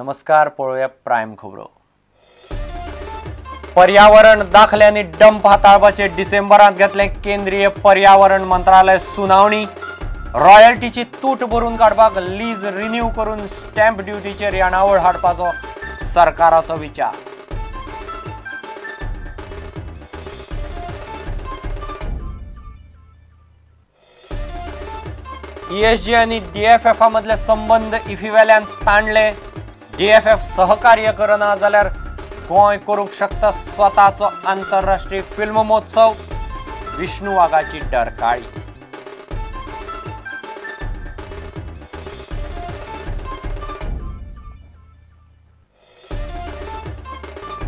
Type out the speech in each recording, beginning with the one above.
नमस्कार, पळोवया प्रायम खबरो। पर्यावरण दाखले आनी डंप हाताळपाचे डिसेंबरांत घेतले केंद्रीय पर्यावरण मंत्रालय सुनावणी। रॉयल्टीची तूट भरून काडपाक लीज रिन्यू करून स्टॅम्प ड्युटीचेर येणावळ हाडपाचो सरकाराचो विचार। ईएसजी आनी डीएफएफा मदले संबंद इफीवेल्यान ताणले। डीएफएफ सहकार्य करना जाल्यार गोंय करूंक शकता स्वताचो आंतरराष्ट्रीय फिल्म महोत्सव। विष्णू वाघाची डरकाळी।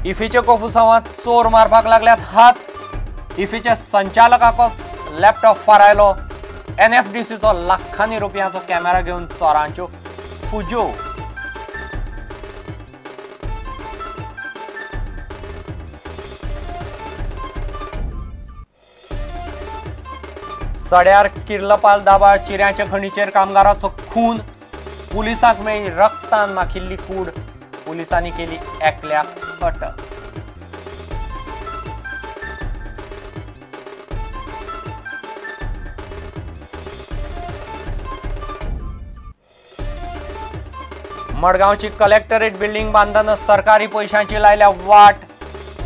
इफीच्या कोफुसांवांत चोर मारपाक लागल्यात हात। इफीच्या संचालकाकच लॅपटॉप फारायलो। एनएफडीसीचो लाखांनी रुपयांचो कॅमेरा घेवन चोरांच्यो फुज्यो। सड्यार किर्लपाल दाबाळ चिऱ्याच्या खणीचेर कामगाराचो खून। पुलिसांक मेळ्ळी रक्तान माखिल्ली कूड। पुलिसांनी केली एकल्याक अटक। मडगांवची कलेक्टरेट बिल्डिंग बांदतना सरकारी पैशांची लायल्या वाट।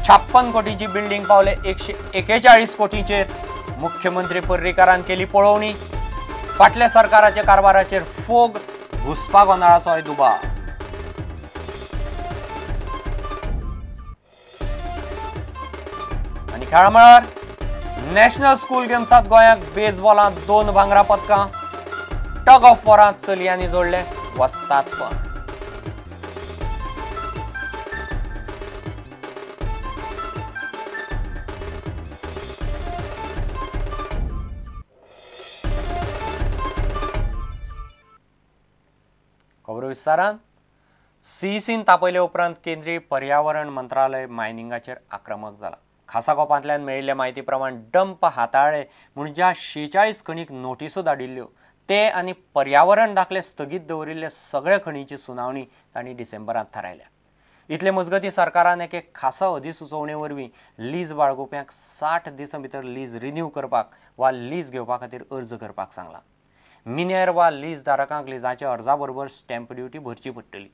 56 कोटीची बिल्डिंग पावले 141 कोटीचेर। मुख्यमंत्री पर्रीकारान केली पळोवणी। फाटल्या सरकाराच्या कारभाराचेर फोग। घुसपा गोंदळाचोय दुबाव। आनी खेळा मळार नॅशनल स्कूल गेम्सांत गोंयाक बेसबॉलांत 2 भांगरा पदकां। टग ऑफ वॉरांत चलयांनी जोडले वस्तादपण। खबरो विस्तारान। सीईसीन तापयले उपरांत केंद्रीय पर्यावरण मंत्रालय मायनिंगाचेर आक्रमक जाला। खासा गोपांतल्यान मेळिल्ले म्हायती प्रमाण डंप हाताळ्ळे म्हूण ज्या 46 खणीक नोटिसो धाडिल्ल्यो ते आनी पर्यावरण दाखले स्थगीत दवरिल्ले सगळे खणीची सुनावणी तांणी डिसेंबरांत थारायल्या। इतले मजगतीं सरकारान एके खासा अधिसुचोवणे वरवीं लीज बाळगुप्यांक 60 दिसां भितर लीज रिन्यू करपाक वा लीज घेवपा खातीर अर्ज करपाक सांगला। मिनेर वा लीज धारकांक लिजाच्या अर्जा बरोबर स्टॅम्प ड्युटी भरची पडटली।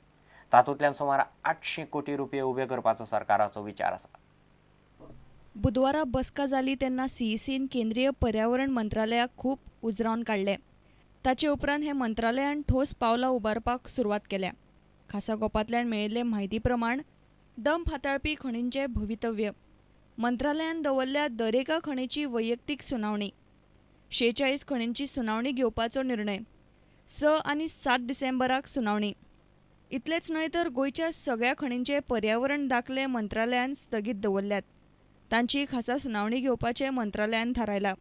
तातूंतल्यान सुमार 800 कोटी रुपये उबे करपाचो सरकाराचो विचार आसा। बुधवारा बसका जाली तेन्ना सीईसीन केंद्रीय पर्यावरण मंत्रालयाक खूब उजरावन काडले। ताचे उपरांत हे मंत्रालयान ठोस पावलां उबारपाक सुरवात केल्या। खासा गोपांतल्यान मेळिल्ले म्हायती प्रमाण डंप हाताळपी खणींचें भवितव्य मंत्रालयान दवरल्या दरेका खणीची वैयक्तीक सुनावणी। 46 खणींची सुनावणी घेवपाचो निर्णय। 6 आनी 7 डिसेंबराक सुनावणी। इतलेंच न्हय तर गोंयच्या सगळ्या खणींचे पर्यावरण दाखले मंत्रालयान स्थगीत दवरल्यात। तांची खासा सुनावणी घेवपाचें मंत्रालयान थारायलां।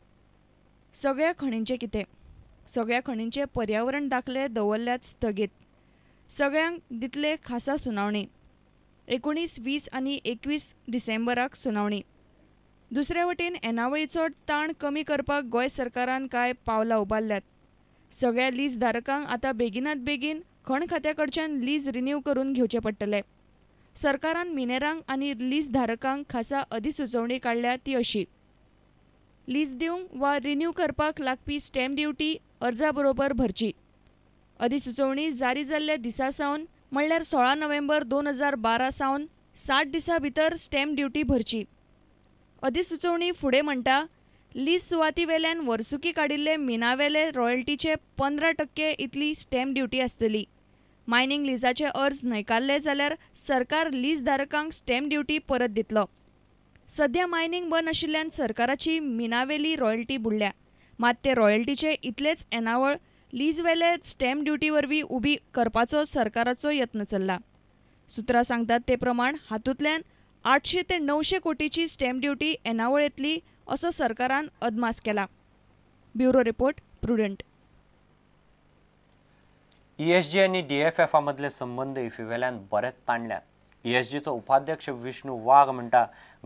सगळ्या खणींचें कितें? सगळ्या खणींचे पर्यावरण दाखले दवरल्यात स्थगीत। सगळ्यांक दितले खासा सुनावणी। 19, 20 आनी 21 डिसेंबराक सुनावणी। दुसरे वटेन येणावळीचो ताण कमी करपाक गोंय सरकारान कांय पावलां उबारल्यात। सगळ्या लीज धारकांक आतां बेगिनात बेगीन खण खात्या कडच्यान लीज रिन्यू करून घेवचें पडटलें। सरकारान मिनेरांक आनी लीज धारकांक खासा अधिसुचोवणी काडल्या ती अशी: लीज दिवंक वा रिन्यू करपाक लागपी स्टॅम्प ड्युटी अर्जा बरोबर भरची। अधिसुचोवणी जारी जाल्ल्या दिसा सावन म्हणल्यार 16 नोव्हेंबर 2012 सावन 60 दिसां भितर स्टॅम्प ड्युटी भरची। अधिसुचोवणी फुडें म्हणटा, लीज सुवाती वेल्यान वर्सुकी काडिल्ले मिनावेले रॉयल्टीचे 15% इतली स्टॅम्प ड्युटी आसतली। मायनिंग लिजाचे अर्ज न्हयकारले जाल्यार सरकार लीज धारकांक स्टॅम्प ड्युटी परत दितलो। सध्या मायनिंग बंद आशिल्ल्यान सरकाराची मिनावेली रॉयल्टी बुडल्या। मात ते रॉयल्टीचे इतलेच येणावळ लीजवेले स्टॅम्प ड्युटी वरवीं उबी करपाचो सरकाराचो यत्न चल्ला। सुत्रां सांगतात ते प्रमाण हातूंतल्यान 800 ते 900 कोटीची स्टॅम्प ड्युटी येणावळ येतली असो सरकारान अदमास केला। Bureau report, Prudent. ESG आनी डीएफएफा मदले संबंद इफीवेल्यान बरेच ताणल्यात। ईएसजीचो उपाध्यक्ष विष्णू वाघ म्हणटा,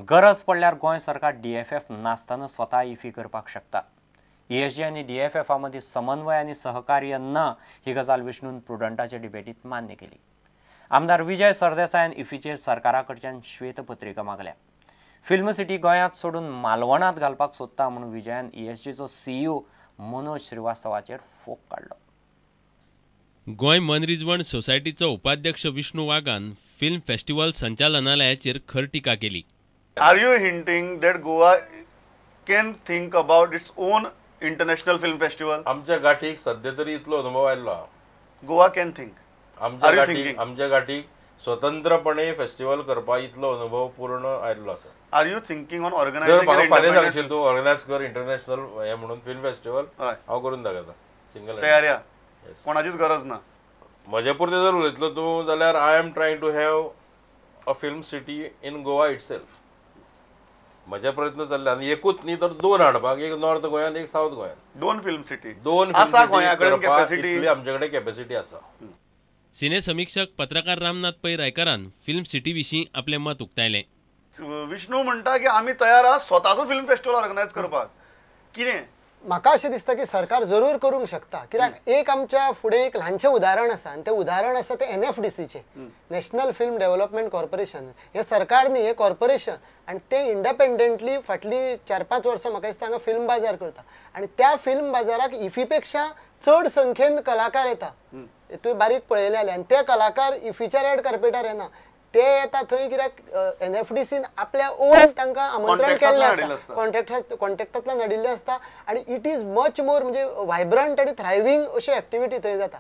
गरज पडल्यार गोंय सरकार डीएफएफ नासतना स्वता इफी करपाक शकता। ईएसजी आनी डीएफएफा मदीं समन्वय आनी सहकार्य ना ही गजाल विष्णून प्रुडंटाचे डिबेटीत मान्य केली। आमदार विजय सरदेसायान इफ्फीचेर सरकारा कडच्यान श्वेतपत्रिका मागल्या. फिल्म सिटी गोंयांत सोडून मालवणांत घालपाक सोदता म्हूण विजयान ईएसजीचो सीईओ मनोज श्रीवास्तवाचेर फोग काडलो. गोंय मनरिजवण सोसायटीचो उपाध्यक्ष विष्णू वाघान फिल्म फेस्टिवल संचालनालयाचेर खर टिका केली. Are you hinting that Goa can think about its own international film festival? आमच्या गाठीक सध्या तरी इतलो अनुभव आयिल्लो आहा. Goa can think. आमच्या गाठीक स्वतंत्रपणे फेस्टिवल करपा इतलो अनुभव पूर्ण आयिल्लो आसा. Are you thinking on organizing? जर फाल्यां सांगशील तूं ऑर्गनायज कर इंटरनॅशनल हें म्हणून फिल्म फेस्टिवल, हांव करून दाखयता. सिंगल तयार या, कोणाचीच गरज ना. म्हजे पुरतें जर उलयतलो तूं जाल्यार I am trying to have a film city in Goa itself. म्हजे प्रयत्न चल्ले आनी एकूच न्ही तर दोन हाडपाक, एक नॉर्थ गोंयान एक सावथ गोंयान, दोन फिल्म सिटी, दोन आसा गोंया कडेन कॅपॅसिटी, इतली आमचे कडेन कॅपॅसिटी आसा. सिने समीक्षक पत्रकार रामनाथ पै रायकारान फिल्म सिटी विशीं आपलें मत उक्तायलें. विष्णू म्हणटा की आमी तयार आसा स्वताचो फिल्म फेस्टिवल ऑर्गनायज करपाक. कितें म्हाका अशें दिसता की सरकार जरूर करूंक शकता, कित्याक एक आमच्या फुडें एक ल्हानशें उदाहरण आसा आनी तें उदाहरण आसा तें एनएफडीसीचें, नॅशनल फिल्म डेव्हलपमेंट कॉर्पोरेशन. हें सरकार न्ही, हें कॉर्पोरेशन आनी तें इंडिपेंडंटली फाटलीं 4-5 वर्सां म्हाका दिसता हांगा फिल्म बाजार करता आनी त्या फिल्म बाजाराक इफी पेक्षा चड संख्येन कलाकार येता. तुवें बारीक पळयलें जाल्यार आनी ते कलाकार इफीच्या रेड कार्पेटार येना, ते येता थंय कित्याक एनएफडीसीन आपल्या ओन तांकां आमंत्रण केल्लें आसता, कॉन्ट्रॅक्टांतल्यान हाडिल्लें आसता आनी it is much more म्हणजे व्हायब्रंट आनी थ्रायवींग अश्यो एक्टिविटी थंय जाता.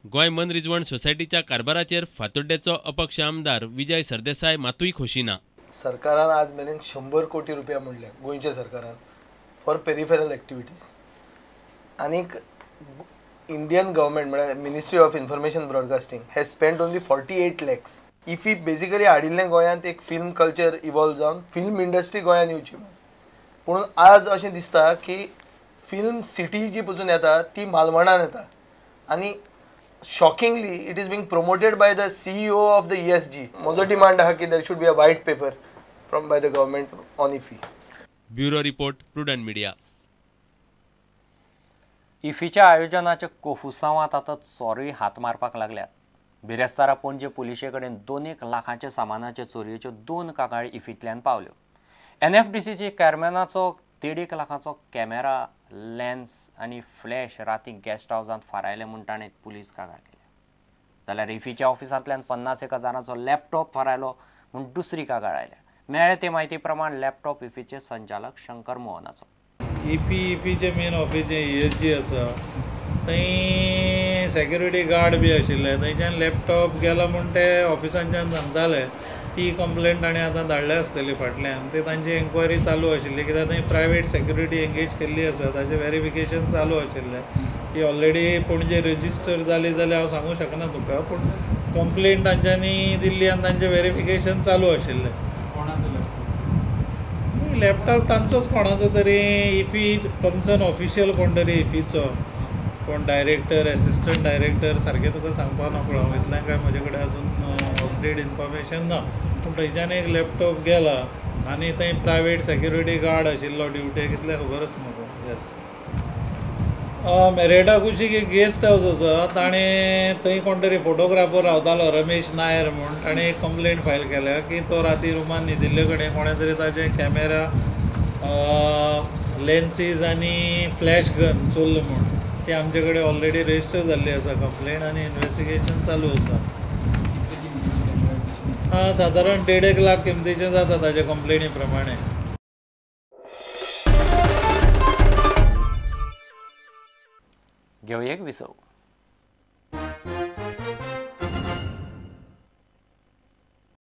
गोंय मनरिजवण सोसायटीच्या कारभाराचेर फातोड्डेचो अपक्ष आमदार विजय सरदेसाय मातूय खोशी ना. सरकारान आज मेरेन 100 कोटी रुपया म्हणले गोंयच्या सरकारान फॉर पेरिफेरल एक्टिविटीज, आनीक इंडियन गव्हर्मेंट म्हळ्यार ministry of information broadcasting has spend only 48 lakhs. IFFI basically हाडिल्लें गोंयांत एक फिल्म कल्चर इवॉल्व जावन फिल्म इंडस्ट्री गोंयांत येवची म्हणून, पूण आज अशें दिसता की फिल्म सिटी जी पसून येता ती मालवणान येता आनी shockingly it is being promoted by the CEO of the ESG. म्हजो डिमांड आहा की there should be a white paper from by the government on IFFI. Bureau report, Prudent Media. इफीच्या आयोजनाच्या कोफुसांवांत आतां चोरूय हात मारपाक लागल्यात. बिरेस्तारा पणजे पुलिशे कडेन 2 लाखांच्या सामानाचे चोरयेच्यो 2 कागाळी इफींतल्यान पावल्यो. एनएफडीसीची कॅरमॅनाचो 1.5 लाखांचो कॅमेरा, लेन्स आनी फ्लॅश राती गेस्ट हावजांत फारायले म्हूण ताणें पुलीस कागाळ केल्या. जाल्यार इफीच्या ऑफिसांतल्यान 50,000 हजारांचो लॅपटॉप फारायलो म्हूण दुसरी कागाळ आयल्या. मेळ्ळे ते म्हायती प्रमाण लॅपटॉप इफीचे संचालक शंकर मोहनाचो. इफीचें मेन ऑफीस जें ईएसजी आसा थंय सेक्युरिटी गार्ड बी आशिल्ले, थंयच्यान लॅपटॉप गेला म्हूण ते ऑफिसांच्यान सांगताले. ती कंप्लेंट ताणें आतां धाडल्या आसतली फाटल्यान, ते तांची एन्क्वायरी चालू आशिल्ली कित्याक थंय प्रायवेट सेक्युरिटी एंगेज केल्ली आसा, ताचें वेरिफिकेशन चालू आशिल्लें. ती ऑलरेडी पणजे रजिस्टर जाली जाल्यार हांव सांगूंक शकना तुका, पूण कंप्लेंट तांच्यांनी दिल्ली आनी तांचें वेरिफिकेशन चालू आशिल्लें. लॅपटॉप तांचोच कोणाचो तरी इफी कन्सर्न ऑफिशियल कोण तरी इफीचो कोण डायरेक्टर, एसिस्टंट डायरेक्टर सारकें तुका सांगपाक नकळो, इतलें काय म्हजे कडेन अजून अपडेट इन्फॉर्मेशन ना. पूण थंयच्यान एक लॅपटॉप गेला आनी थंय प्रायवेट सेक्युरिटी गार्ड आशिल्लो ड्युटेक, इतलें खबरच म्हाका. येस, मेरेटा कुशीक एक गेस्ट हावस आसा, ताणें थंय कोण तरी फोटोग्राफर रावतालो रमेश नायर म्हूण, ताणें एक कंप्लेंट फायल केल्या की तो राती रुमान न्हिदिल्ले कडेन कोणें तरी ताचे कॅमेरा, लेन्सीज आनी फ्लॅश गन चोरलो म्हूण. ती आमचे कडेन ऑलरेडी रजिस्टर जाल्ली आसा कंप्लेंट आनी इन्वेस्टिगेशन चालू आसा. सादारण 1.5 लाख किमतीचें जाता ताजे कंप्लेनी प्रमाणे. घेवया एक विसव.